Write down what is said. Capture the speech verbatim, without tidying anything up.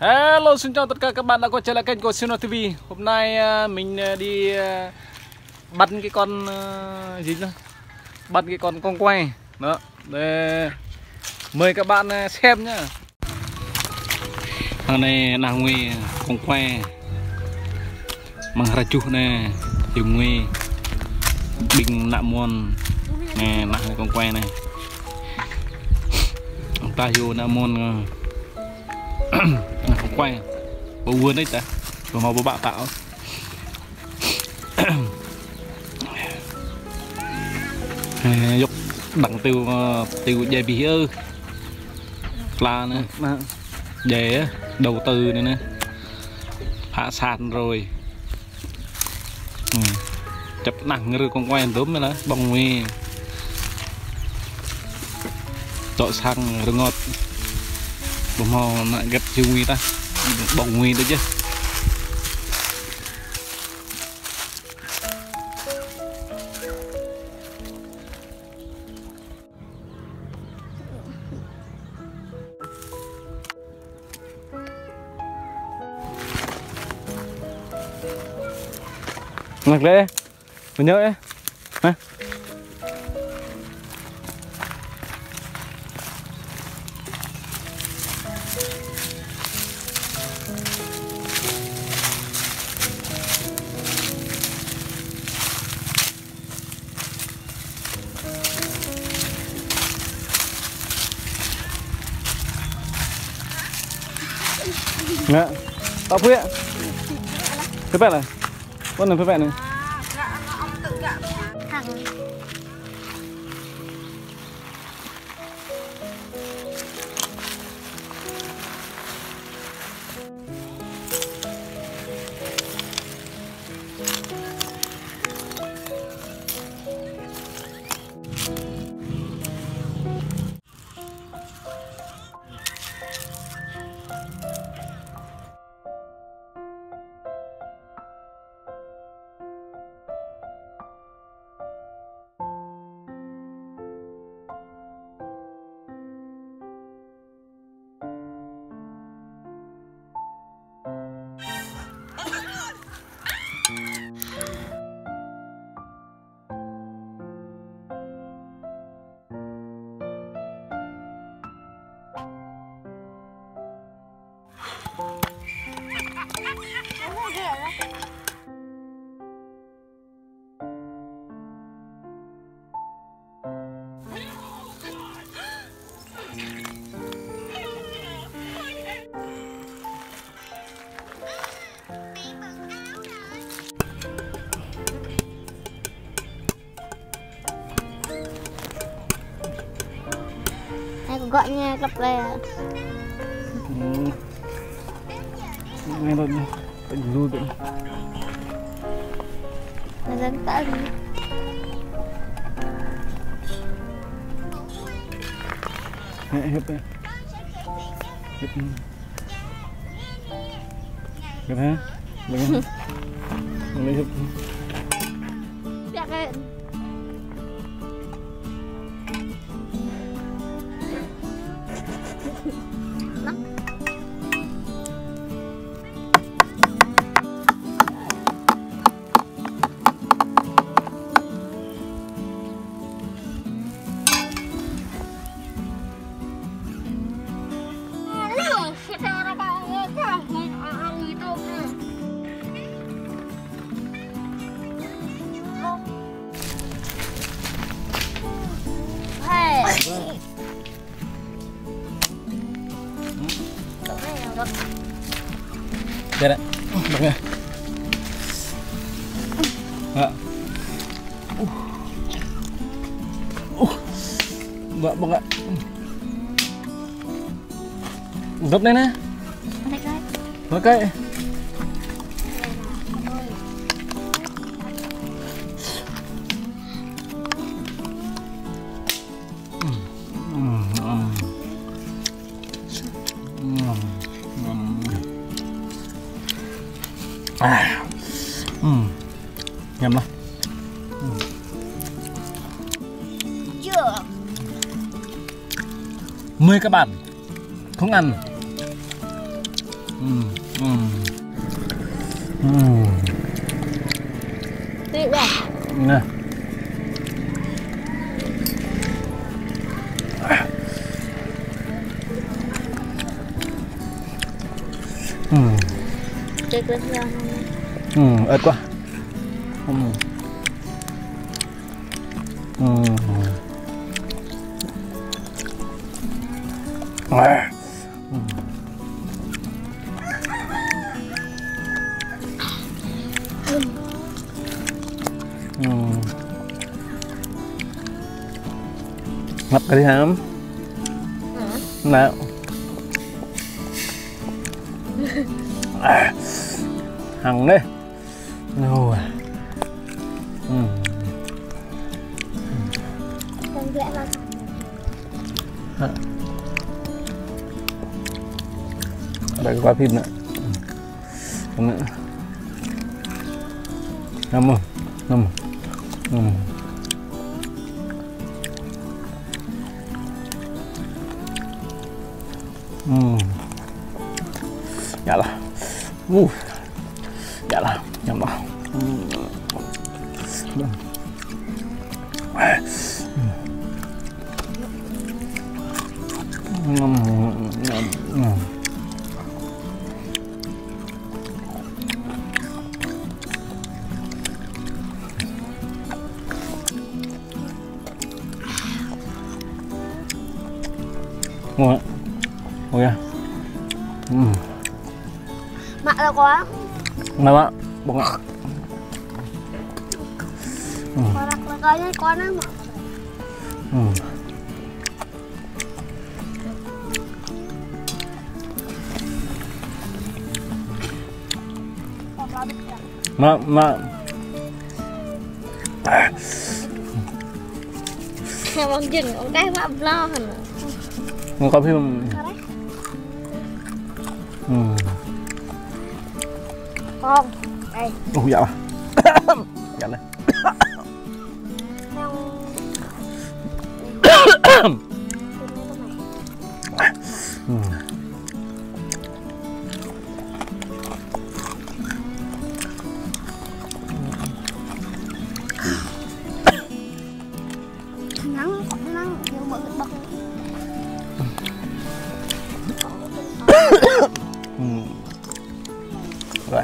Hello, xin chào tất cả các bạn đã quay trở lại kênh của Siu Noh ti vi. Hôm nay, à, mình, à, đi, à, bắt cái con, à, gì nữa? Bắt cái con kông quay. Đó. Đây. Mời các bạn, à, xem nhá. Anai ană Ngui kông quay. Mơ̆ng hră čuh anai, yua Ngui. Ƀing ană mơnuih. Anai, ană kông quay anai. Tah yua ană mơnuih. Ană kông quay. Ƀu wơ̆n đôč tah. Ƀu hmâo ƀơƀă tah. Ơ, yua đăng tiêu, ơ, tiêu djai bih ơ. Pla anai. Djai, ơ, đầu tư anai anai. Phá sản rồi. Ừ. Čăp ană ngui kông quay dôm anai lah, ƀong Ngui. Tŏ sang rơngot. Ƀu hmâo ană gĕt yua Ngui tah. Ƀong Ngui đôč yơh. Năk lĕ, mơñă ơ. Hă? Nè, tao phuyă. Phuyă bĕ lĕ. Ôn nè phuyă bĕ nè. Hai, kơ gŏ ñu klăp lĕ. Hmm. Anai lŏn ñu. Tơ̆ng lu tơ̆ng. Anai lŏn tơ̆ng. Hĕ, hĕp tơ̆ng. Hĕp. Kơ hă? Lưng. Lưng hĕp. Piak kơ. Hey. Dara. Bang ya. Bang. Uh. Uh. Bang, bang. Găp anai nă. Bang kai. Ừm, ừm. Ừm, ừm. À. Ừm. Nhâm lah. Mời các bạn không ăn. Ừm, ừm. Ừm. Tui ƀă. Nè. Ừm. Cek lên yang. Ừm, ơt quá. Ừm. Ừm. Ừm. Ngập kali hả? Hả? Nè. À. Hăng deh. Nô. Ừm. Hả? Ada kuah pin nè. Nè. Namo. Namo. Ừm. Ừm. Yă lah. Uh. Yă lah. Yă lah. Ừm. Ừm. Ừm. Ôi. Ôi da. Ừm. Mă lă kơ. Mă, mă, bông. Ừm. Kơ ră lă kơ anai, kơ anai mă. Ừm. Mă, mă. Mă mơ̆ng jing, ƀơi mă blâo hăn. Mă kơ phim. Ừm. Kong, ơi. Ơ, yă lah. Yă lah. Ừm. Rồi.